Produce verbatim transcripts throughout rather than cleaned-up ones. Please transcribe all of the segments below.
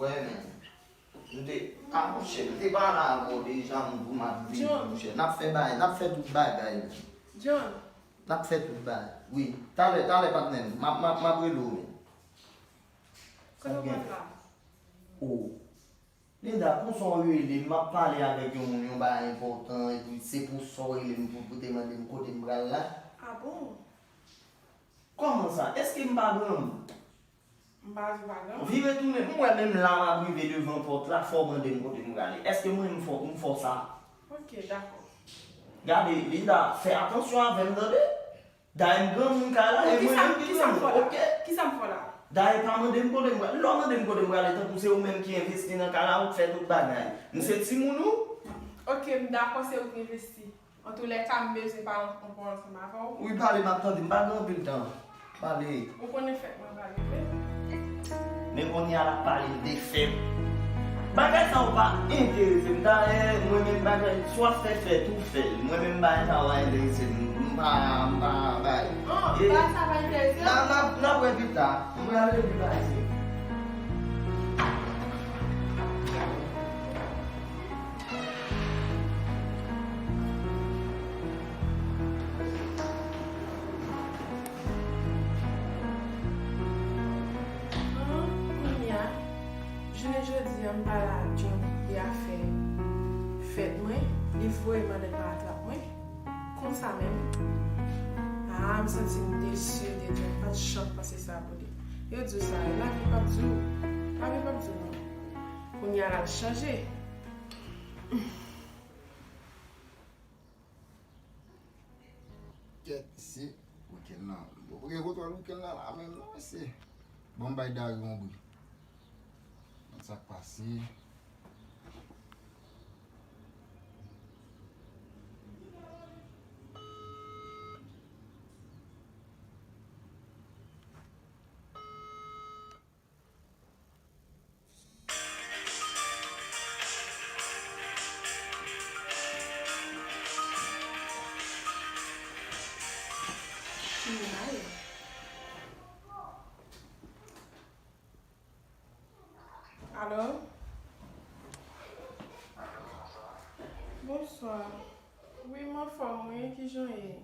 Wè, men. M te, a, monchè, m te pale avè w deja, m di w m ap vini, John. Monchè. N ap fè bagay, n ap fè tout bagay, men. John. N ap fè tout bagay. Wi. Talè, talè, patnè m. M ap, m ap, m ap rele w, men. Kote w pral la? O. Linda, konsa w rele m, m ap pale avèk yon moun, yon bagay enpòtan, epi se pou sa w rele m pou, pou te mande m kote m pral la? A bon? Kòman sa? Èske m pa granmoun? M pa di w pa granmoun. Vire tounen, m wè menm la m ap rive devan pòt la, fò w mande m kote m prale. Èske mwen m fò, m fò sa? Ok, dakò. Gade, Linda, fè atansyon avè m, tande? Dayè m granmoun kay la, e mwen menm ki granmoun, ok? Kisa m fè la? Dayè pa mande m kote m prale. Lè w mande m kote m prale, tankou se ou menm ki envesti nan kay la, ou k fè tout bagay. M se timoun ou? Ok, m dakò se ou ki envesti. Antoulèka, m bezwen pale yon, yon pwen ansanm avè w. Wi, pale, m ap tande. M pa gen anpil tan. Pale. Ou konnen fèt mwen va rive. Men kounye a l ap pale m de fèt. Bagay sa yo pa enterese m. Dayè, mwen menm bagay, swa fè fèt ou fè l. Mwen menm bagay sa yo pa enterese m. M pa, m pa bay. Oh, bagay sa pa enterese w? N a, n a, n ap wè pita. M prale wi, baz. Kounye a, jounen jodi a, m pale ak John de afè fèt mwen, li voye m anlè pa atrap mwen. Konsa menm. Ah, m santi m desi de John, m pa t janm panse sa pou li. Yo di w sa, lavi p ap di w. Lavi p ap di w non. Kounye a l al chanje. Kèt, se wikenn nan. Bon, gen kontwòl wikenn nan la menm non, mesye. Bon, m bay Dari yon bri. Konn sa k pase. Alo? Bonswa. Wi, m anfòm, wi. Kijan w ye?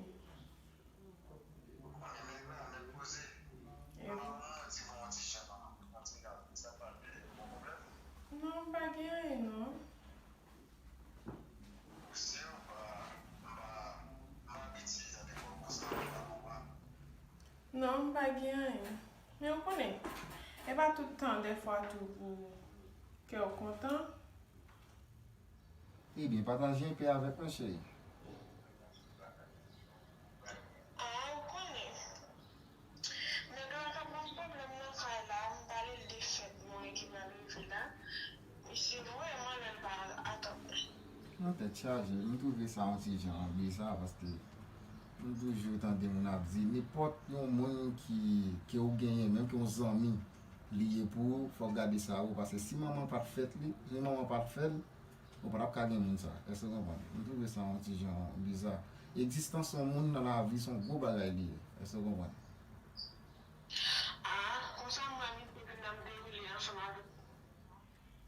Non, m pa gen anyen, non. Non, m pa gen anyen. Men ou konnen, e pa tout tan, dèfwa tou pou kè w kontan. Ebyen, pataje yon pe avèk mwen, cheri. Ah, ou konnen. Nèg la t ap ban m pwoblèm nan kay la, m pale l de fèt mwen ki pral rive la. Misye voye m anlè l pa atann. Nan tèt chaje, m twouve sa yon ti jan biza, paske m toujou tande moun ap di, nenpòt yon moun ki, ke w genyen, menm ke yon zanmi, li ye pou ou, fò w gade sa ou, paske si manman pa t fèt li, si manman pa t fè l, ou pa t ap ka gen moun sa. Èske w konprann? M twouve sa yon ti jan biza. Egzistans yon moun nan lavi se yon gwo bagay li ye. Èske w konprann? Ah, konsa m wè misye vin ap dewoule ansanm avèk.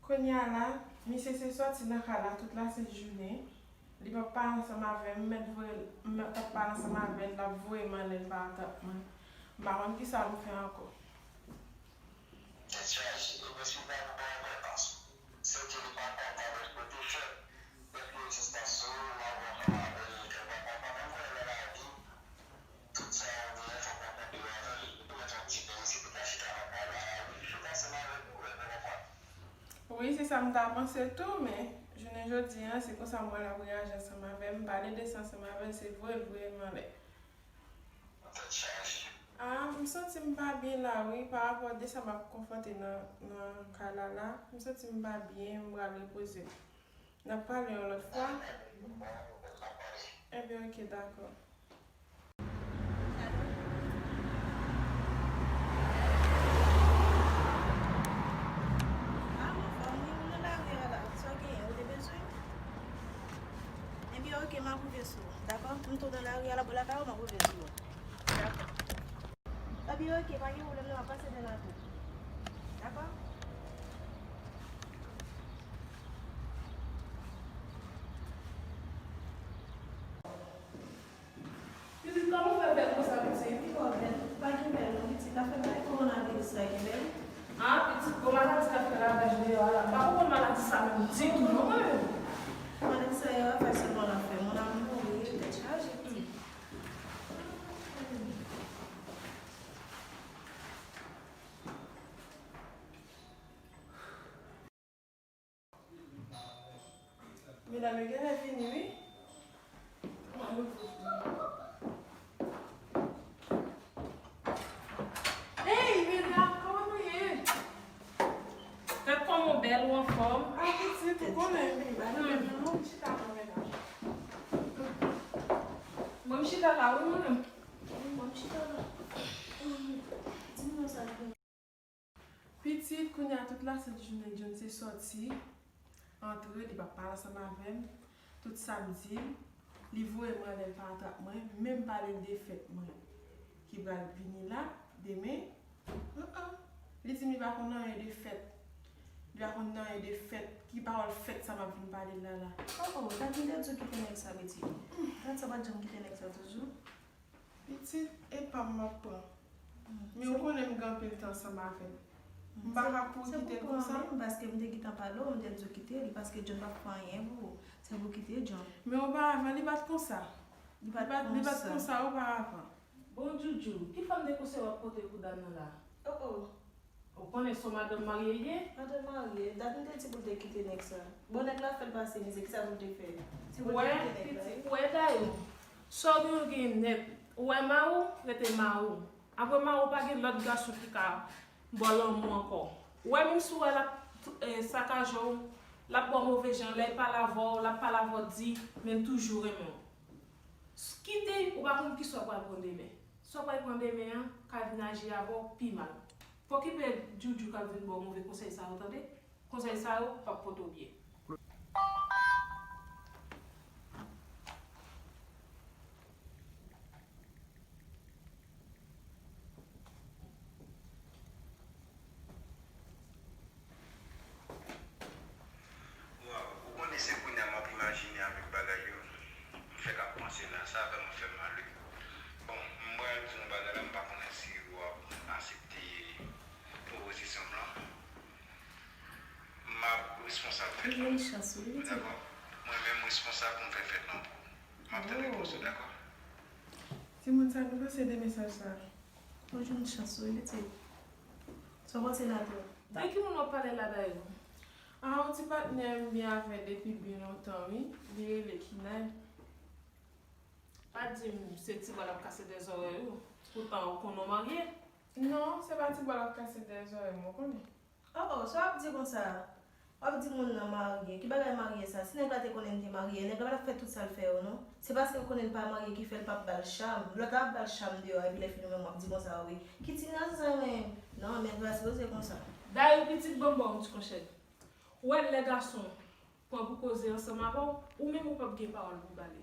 Kounye a la, misye se sòti nan kay la tout lasent jounen. Li p ap pale ansanm avè m, m mèt voye l, m mèt ap pale ansanm avè l, l ap voye m anlè l pa atann mwen. M pa konn kisa m fè ankò. Tèt chaje, ebyen si w pa gen enpòtans, se ke li pa kontan de sa w te fè. Èske egzistans ou, lavi ansanm avè l, ke l pa kontan, menm jan nan lavi, tout sa w genyen, fò w kontan de yo avè l. Ou mèt yon ti pen, si w te ka chita nan kay la, wi, chita ansanm avè l, ou wè, ou konprann. Wi, se sa m ta panse tou, men jounen jodi a, se konsa m wè l ap reyaji ansanm avè m, m pale de sa ansanm avè l, se voye l voye m anlè. Tèt chaje. Ah, m santi m pa byen la, wi, pa rapò de sa m ap konfwonte nan, nan kay la la. M santi m pa byen, m pral repoze m. N ap pale yon lòt fwa. Ebyen, ok, dakò. Ah, m anfòm, wi, m nan lari a la. Sa w genyen? Ou te bezwen m? Ebyen, ok, m ap rive sou ou, dakò? M tou nan lari a la, bò lakay ou, m ap rive sou ou. Dakò. Ebyen, ok, pa gen pwoblèm, non, m ap pase demen tou. Dakò? Ditou non, mwen menm. Mwen menm sa yo, afè sèlman l ap fè. Mon amour, wi, tèt chaje. Medam yo genlè vini, wi. Hey, medam, kòman nou ye? Gad kòman w bèl, ou anfòm? Ah, pitit, ou konnen. Ba nou menm non, nou chita la, medam. Mwen, m chita la, wi, mwen menm. Mwen, m chita la. Di m non sa. Pitit, kounye a tout lasent jounen Johnson soti, antre, li p ap pale ansanm avè m. Tout sa m di l, li voye m anlè, l pa atrap mwen, menm pale l de fèt mwen ki pral vini la, demen. An, an. Li di m li pa konn anyen de fèt. Li pa konn anyen de fèt. Ki pawòl fèt sa m ap vin pale l la la? Oh, oh, dat m te di w kite nèg sa, pitit. Dat sa pa t janm kite nèg sa toujou. Pitit, e pa m m ap pran. Men ou konnen m gen anpil tan ansanm avè l. M pa ka kouri kite l konsa. Se pou pran menm, paske m te gentan pale w, m te di w kite l, paske John p ap fè anyen pou ou. Se pou kite John. Men oparavan, li pa t konsa. Li pa t, li pa t konsa oparavan. Bon, Djoudjou, ki fanm de konsèy w ap pote pou dam nan la? Oh, oh. Ou konnen se yon madanm marye l ye? Madanm marye, dat m te di pou l te kite nèg sa. Bon, nèg la fè l pase mizè, kisa pou l te fè? Se pou l te kite nèg la, wi. Ou wè, Dayou, sa w gen, w gen nèt. Ou wè mari w, rete mari w. Apre mari w, pa gen lòt gason ki ka ba w lanmou ankò. Ou wè, menm si w wè l ap, eh, sakaje w, l ap ba w move jan, lè l pale avè w, l ap pale avè w di, men l toujou renmen w. Kite, ou pa konn kisa w pral pran demen. Sa w pral pran demen an ka vin aji avè w pi mal. Pa okipe Djoudjou k ap vin ba w move konsèy sa yo, tande. Konsèy sa yo p ap pote w byen. Waw, ou konnen se kounye a m ap imajine avèk bagay yo. M fèk ap panse la, sa vrèman fè m mal, wi. Bon, m pral di w yon bagay la, m pa konnen si w ap aksepte pwopozisyon m lan. M ap responsab fèt lan pou ou, dakò? Mwen menm responsab pou m fè fèt lan pou ou. M ap tann repons ou, dakò? Timoun sa, nou panse de mesaj sa? Ou jwenn chans, wi, pitit. Sa w panse, Nathan? De ki moun w ap pale la, Dayou? Ah, yon ti patnè m byen avè depi byen lontan, wi. Li rele Kinay. Pa di m se ti bwa l ap kase dèzòrèy ou. Poutan ou konnen w marye. Non, se pa ti bwa l ap kase dèzòrèy m, ou konnen. Oh, oh, sa w ap di konsa? W ap di moun nan marye. Ki bagay marye sa? Si nèg la te konnen m te marye, nèg la pa t ap fè tout sa l fè yo, non. Se paske l konnen l pa marye ki fè l p ap ba l cham. Lòt la ap ba l cham deyò, epi lè fini menm w ap di konsa, wi. Ki ti nan zan, men. Non, men pa sipoze konsa. Dayou pitit, ban m ba w yon ti konchèt. Ou wè lè gason pran pou koze ansanm avè w, ou menm ou p ap gen pawòl pou w ba li.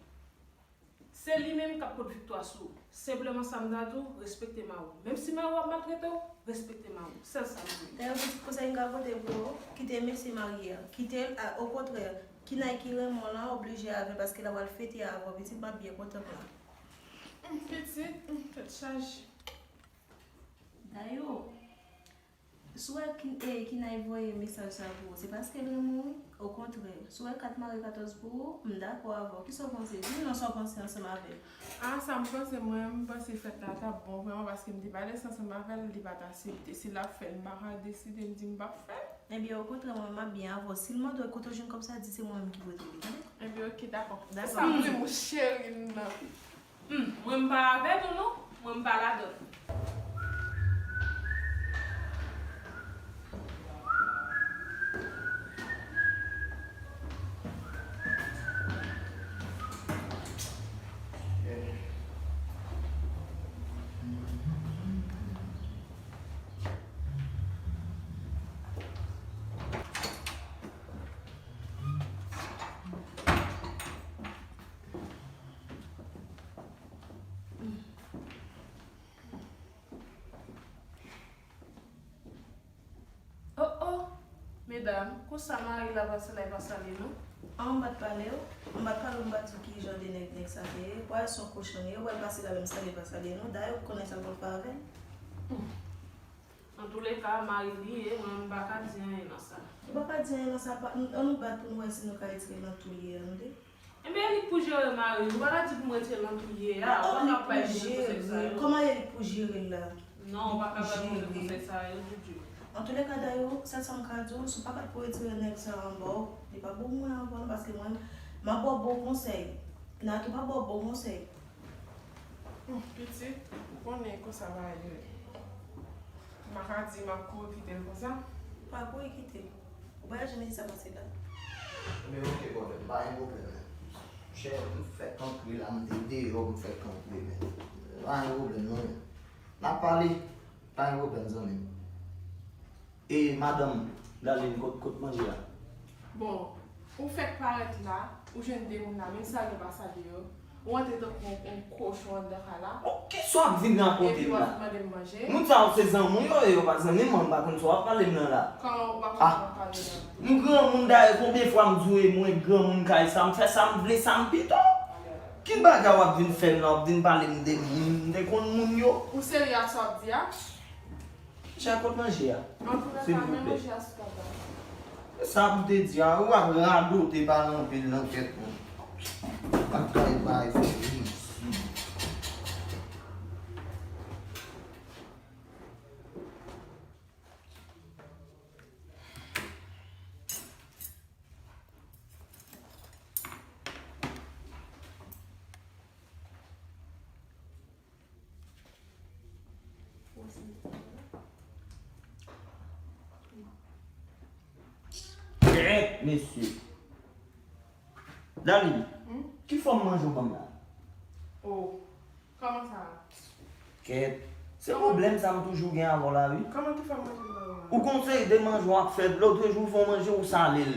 Se li menm k ap pot viktwa sou ou. Senpleman sa m ta di w, respekte mari w. Menm si mari w ap maltrete w, respekte mari w. Sèl sa m di w. Dayou pitit, konsèy m ka pote pou ou, kite mesye marye a. Kite l, a, okontrè, Kinay ki renmen w lan oblije avè l paske l ap al fete avè w, pitit, m ap byen kontan pou ou. Hum, pitit, hum, tèt chaje. Dayou, si w wè Ki-, eh, Kinay voye mesaj sa pou ou, se paske l renmen w, wi. Okontrè, si w wè kat mare katòz pou ou, m dakò avè w. Kisa w panse? Di m non sa w panse ansanm avè l. Ah, sa m panse, mwen, m panse fèt la t ap bon vrèman, paske m te pale sa ansanm avè l, li pa t aksepte. Si l ap fè l, m pa ka deside m di m p ap fè l. Ebyen, okontrè, mwen, m ap byen avè w. Si l mande w kote w jwenn kòb sa, di se mwen menm ki pote li, tande? Ebyen, oke, dakò. Dakò. Sa m renmen w, cheri m nan. Hmm, mwen m pa avè nou non, mwen m pa ladann. Oh, oh! Medam, konsa mari la pase la, e pa salye non. An, m pa t pale w. M pa t pale w, m pa t di w ki jan de nèg nèg sa te ye. Wè, se yon kochon li ye, wè l pase la, menm salye pa salye non. Dayè, ou konnen sa l pral fè avè l. Hmm. An Antouleka, mari li ye, mwen m pa ka di anyen nan sa. Ou pa ka di anyen nan sa, pa, n- ann nou bat pou nou wè si nou ka retire l nan tou l ye a, tande? Ebyen, li k pou jere mari l, ou pa ka di pou m retire l nan tou l ye a, ou pa ka bay moun konsèy sa yo. Kòman e li k pou jere l la? Non, ou pa ka bay moun konsèy sa yo, Djoudjou. Antouleka, dayè, sèl sa m ka di w, si w pa kat pou retire nèg sa a anba w, li p ap bon pou mwen ankò non, paske mwen, m ap ba w bon konsèy. Natou p ap ba w bon konsèy. Hmm, pitit, ou konnen konsa bagay yo ye. M pa ka di m ap kouri kite l konsa. Pa kouri kite l. Ou pa janm di sa pase la. Men oke, bòdè, m pa gen pwoblèm, men. Chè, m fèk antre la, m te deyò, m fèk antre, men. Pa gen pwoblèm, non, men. N ap pale, pa gen pwoblèm, zanmi m. E madanm Darline, kot, kot manje a? Bon, ou fèk parèt la, ou jwenn de moun la, menm salye w pa salye yo. Ou antre tankou yon, yon kochon anndan kay la. Oh, kisa w ap vin rakonte m la? Epi w ap mande m manje. Moun sa yo se zanmi w yo ye, yo pa zanmi mwen, m pa konn sa w ap pale m nan la. Kòman ou pa konn sa w ap pale m nan la? M granmoun dayè, konbyen fwa m di w e mwen granmoun kay sa, m fè sa m vle, sa m pito. Ki bagay w ap vin fè m la, w ap vin pale m de moun, m te konn moun yo? Ou serye ak sa w ap di a? Chè, kot manje a? Silvouplè. Sa pou te di a, ou ap radote pale anpil nan tèt mwen. Bagay bay fè isi. Kèt, mesye. Darline, hmm? Ki fòm manje w ban m la? Oh, kòman sa? Kèt. Se pwoblèm sa m toujou gen avè w la, wi. Kòman ki fòm manje m ban w la? Ou gon seri de manje w ap fè, lòt jou w fè yon manje w sale l.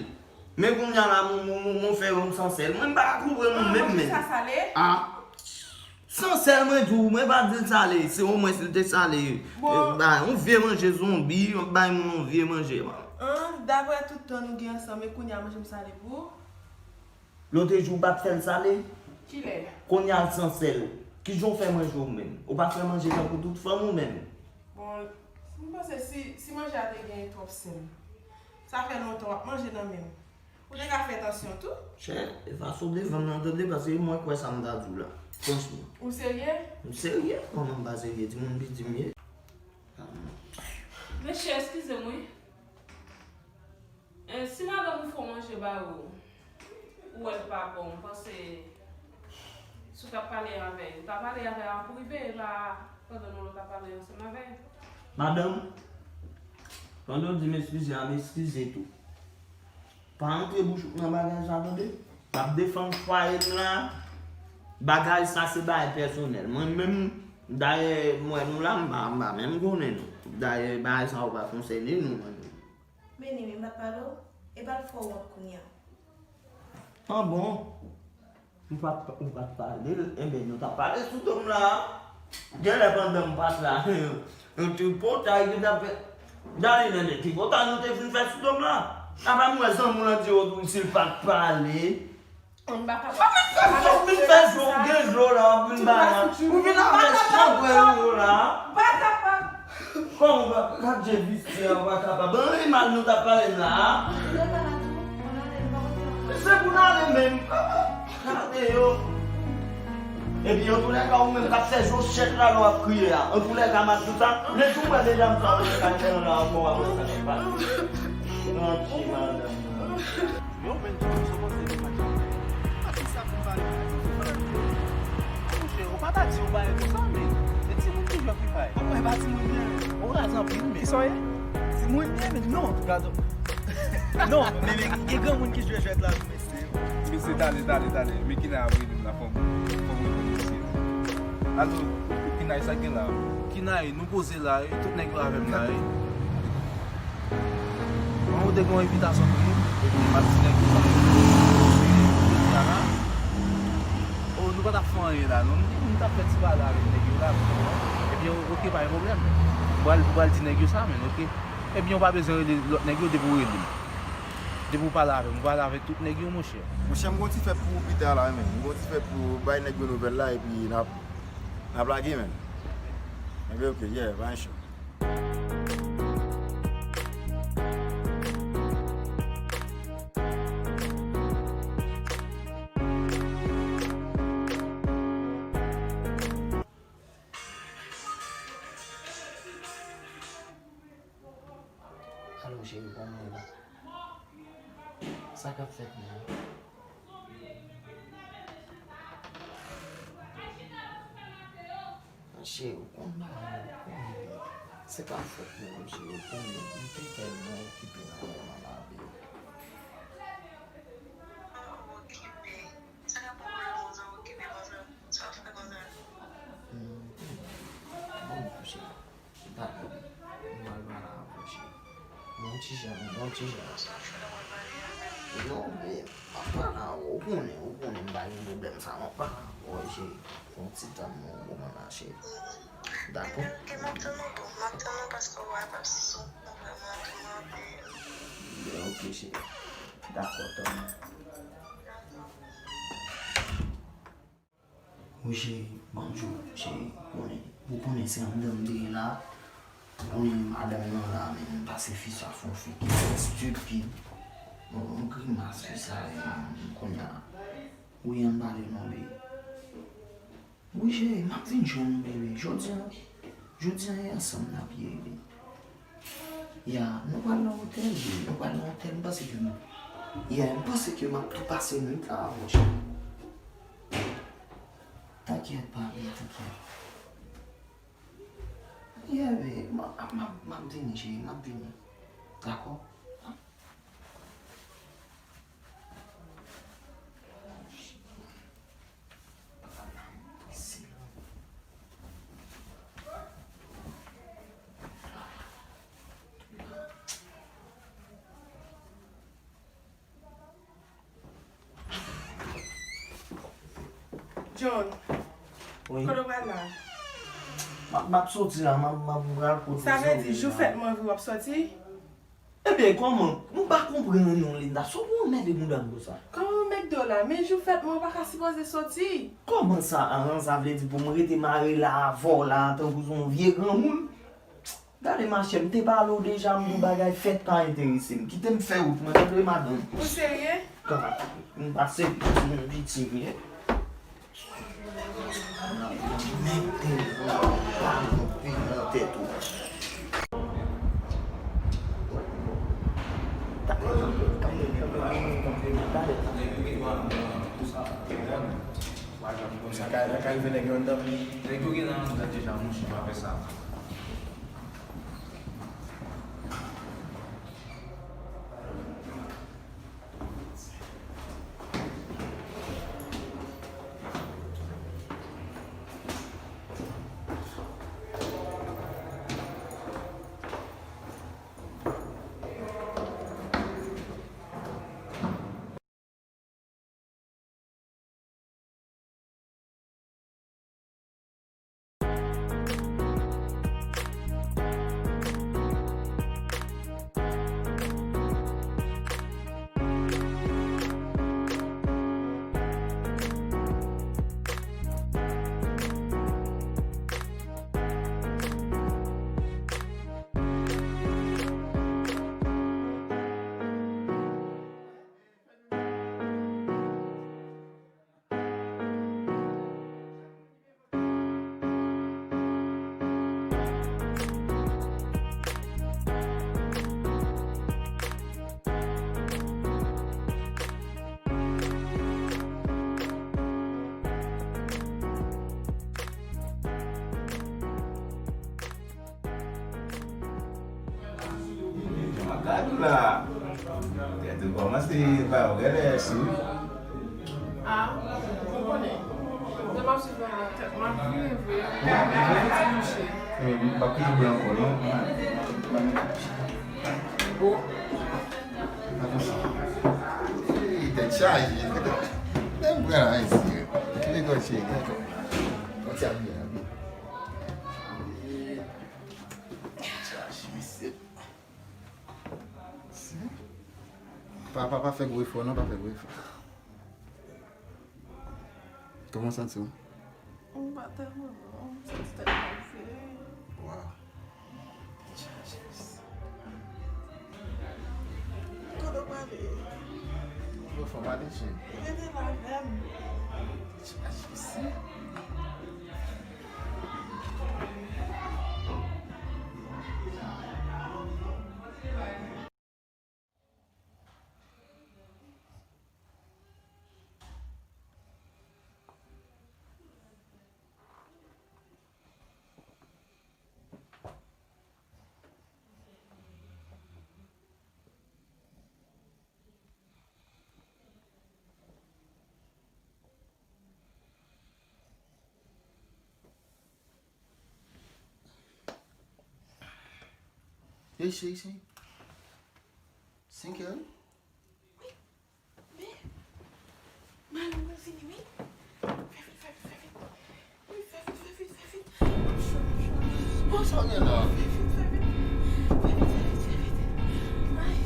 Men kounye a la, mon, mon, mon, mon fè yon san sèl. Mwen m pa ka konprann ou menm, men. Ah, manje sa sale? Ah. San sèl mwen di w, mwen pa di l sale, se omwen si l te sale. Bon. Eh, bay yon vye manje zonbi, bay moun yon vye manje, man. An, daprè tout tan nou gen ansanm, e kounye a manje m sale pou ou? Lòt jou w pa t fè l sale? Kilè? Kounye a l san sèl. Kijan w fè manje w menm? Ou pa fè manje tankou tout fanm ou menm? Bon, m panse si, si manje a te gen twòp sèl, sa fè lontan w ap manje nan men m. Ou te ka fè tansyon tou. Chè, e fason w defann nan tande, paske mwen kwè sa m ta di w la. Franchman. Ou serye? M serye? Kòman m pa serye? Timoun piti m ye. Mesye, eskize m wi. Eh, si madanm ou fè w manje ba ou, ou wè l pa bon, ou panse si w t ap pale avè l, ou ta pale avè l an prive, e pa pandan nou t ap pale ansanm avè l? Madanm, pandan w di m eskize a, m eskize tou. Pa antre bouch ou nan bagay sa, tande? M ap defann fwaye m la. Bagay sa se bagay pèsonèl. Mwen menm, dayè, m wè nou la, m pa, m pa menm konnen nou. Dayè, bagay sa yo pa konsène nou, mwen menm. Men ni wi, m pa t pale w, e pa l fè w wont kounye a. An bon? Ou pa t, ou pa t pale l, enben, nou t ap pale sou do m la. Genlè pandan m pa t la, yon tripotay ki t ap fè. Dali, enben, tripotay nou te fin fè sou do m la. Apa m wè zanmi w lan di w tou, si l pa t pale. Ou vin fè zo, ou gen zo la, w ap vin ba la. Ou vin avè chanpwèl ou yo la. Kòman w pa, gad je visye a, w pa kapab. Anyen mal nou t ap pale m la a. Se pou n ale menm. Gade yo. Epi antoulèka, ou menm k ap fè zo chèt la, lè w ap kriye a. Antoulèka, m ap di w sa, lè tou mwen deja m sa, ou ka fè yon la ankò, w ap wè sa k ap pase. Tranchi, madanm. Yo, men, tou, se konsa, se pa sa. A ki sa pou m pale? Monchè, ou pa ta di yon bagay konsa, men. Se timoun ki jwe Free Fire. Ou pa timoun byen, men. Ou raz anpil, men. Kisa w ye? Timoun byen, men. Non, gade. Non, men, men, gen granmoun ki jwe jwèt la, mesye. Mesye, tale, tale, tale. Men Kinay ap rele m la, fò m, fò m reponn mesye. Alo, Kinay, sa k gen la? Kinay, nou poze la, wi. Tout nèg yo avè m la, wi. Bon, ou te gen yon envitasyon pou nou, epi m ap di nèg yo sa. Jodi a la, oh, nou pa t ap fè anyen la, non. M di, m t ap fè ti pale avèk nèg yo la, epi, oke, pa gen pwoblèm. M pral, m pral di nèg yo sa, men, oke. Ebyen, ou pa bezwen rele lòt nèg yo, depi w rele m. Depi w pale avè m, ou pale avèk tout nèg yo, monchè. Monchè, m gon ti fèt pou ou pita la, men. M gon ti fèt pou ou, bay nèg yo nouvèl la, epi n ap, n ap lage, men. Ebyen, oke, yeah, pa gen cho. Alo, cheri, kòman w ye la? Sa k ap fèt menm? Cheri, ou konn bagay yo, ou konnen. Se pa fòt mwen, cheri, ou konnen. M te tèlman okipe nan moman lavi yo. Okipe? Sa k ap pran pou lè konsa, okipe konsa? Sa w fè konsa? Hmm, hmm. Bon, cheri. Dakò. M pral pale avè w, cheri. Yon ti jan, yon ti jan. Non, men, m ap pale avè w. Ou konnen, ou konnen m pa gen pwoblèm sa. M ap pale avè w, cheri. Yon ti tan, non, ou konprann la, cheri. Dakò? Ebyen, oke, m ap tann ou tou. M ap tann ou paske w ap ap sou mwen vrèman tou anpil. Ebyen, oke, cheri. Dakò, tann. Wi, cheri, ban m di w, cheri, konnen, ou konnen se anndan m te ye la. Ou konnen madanm nan la, men m pase fi sa fè yon figi estipid. Bon, yon grimas fi sa, men kounye a. Wi, ann pale non, baby. Wi, cheri, m ap vin jwenn ou, baby. Jodi a, jodi a, e ansanm n ap ye, baby. Ya, nou pral nan otèl, wi. Nou pral nan otèl, m panse ke nou, ya, m panse ke m ap tou pase nwit la avè w, cheri. Tankyèt, baby, tankyèt. Ya, baby, m ap, m ap, m ap vini, cheri, m ap vini. Dakò? John, wi. Kote w pral la? M ap, m ap soti la, m ap, m ap pral kote. Sa vle di, jou fèt mwen vre w ap soti? Ebyen, kòman? M pa konprann non, Linda. Sa w pou anmède mouda m konsa? Kòman anmède w la? Men jou fèt mwen, ou pa ka sipoze soti. Kòman sa, an? Sa vle di pou m rete mare la avè w la, tankou se yon vye granmoun? Gade, machè, m te pale w deja, m di w bagay fèt pa enterese m. Kite m fè wout mwen, tande, madanm. Ou serye? Kaka, m pase pou yon viktim, ye. Sa ka, sa ka rive nèg yo anndan. Nèg yo gen nan anndan deja, monchè, pa fè sa. Gad ou la. Tèt ou kòmanse ba ou gade sou. Ah, ou konnen. Lè m ap swiv la, tèt m ap vire vre. Mwen, mwen ti mouche. Mwen, m pa kouri blan ankò, non. Mwen, mwen ti mouche. Oh. Atansyon. Ih, tèt chaje. Menm pran la, mesye. Kile gòt cheri. Gòt sa byen, byen. Chaje, mesye. Pa, pa, pa fè gwo efò, non, pa fè gwo efò. Kòman w santi w? M pa tèlman bon, m santi tèt move. Waw. Kote w prale? Bon, fò pale, cheri. Rete la avè m. Chaje isi. Mwen Hey, cheri, cheri. Senk è, wi. Wi. Men, malè mwen vini, wi. Fè vit, fè vit, fè vit. Wi, fè vit, fè vit, fè vit. M ap cho, m ap cho. Bon, sa w gen la? Fè vit, fè vit. Fè vit, fè vit, fè vit. Ay.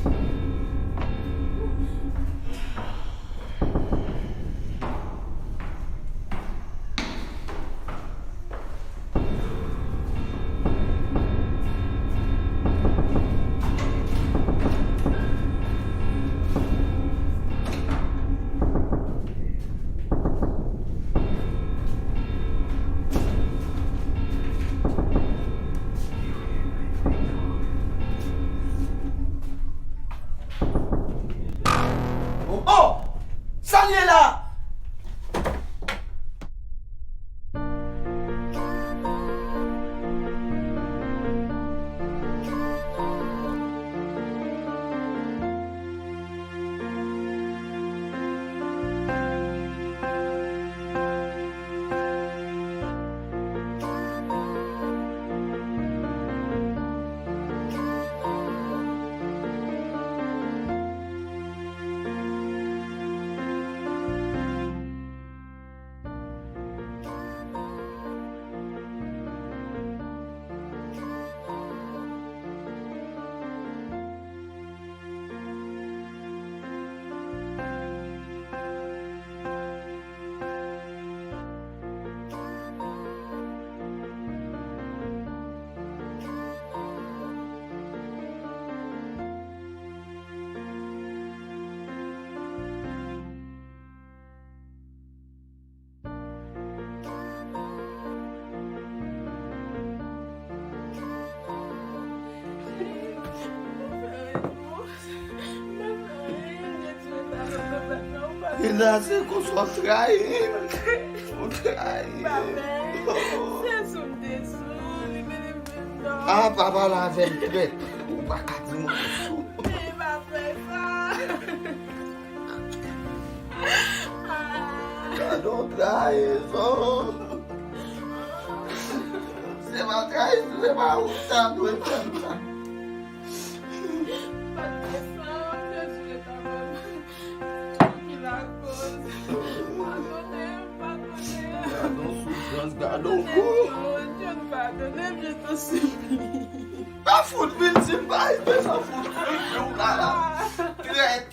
Oh, oh! Sa l ye la? E la se konsa w trayi m. W trayi m. Se sou m te sou, li mete m nan. Ah, pa pale avè m, trèt. Ou pa ka di mwen sou. E pa fè sa. Gade yon trayizon. Se pa trayizon, se pa ou sa dwe fè m sa. Pa t fè sa, Jezi ret avè m. Ki lakoz. Padone m, padone m. Gade yon soufrans, gade yon kou. Padone m, Jezi, padone m, je t'en supplie. Pa fout vin di m pa bezwen fout fè w la la. Trèt.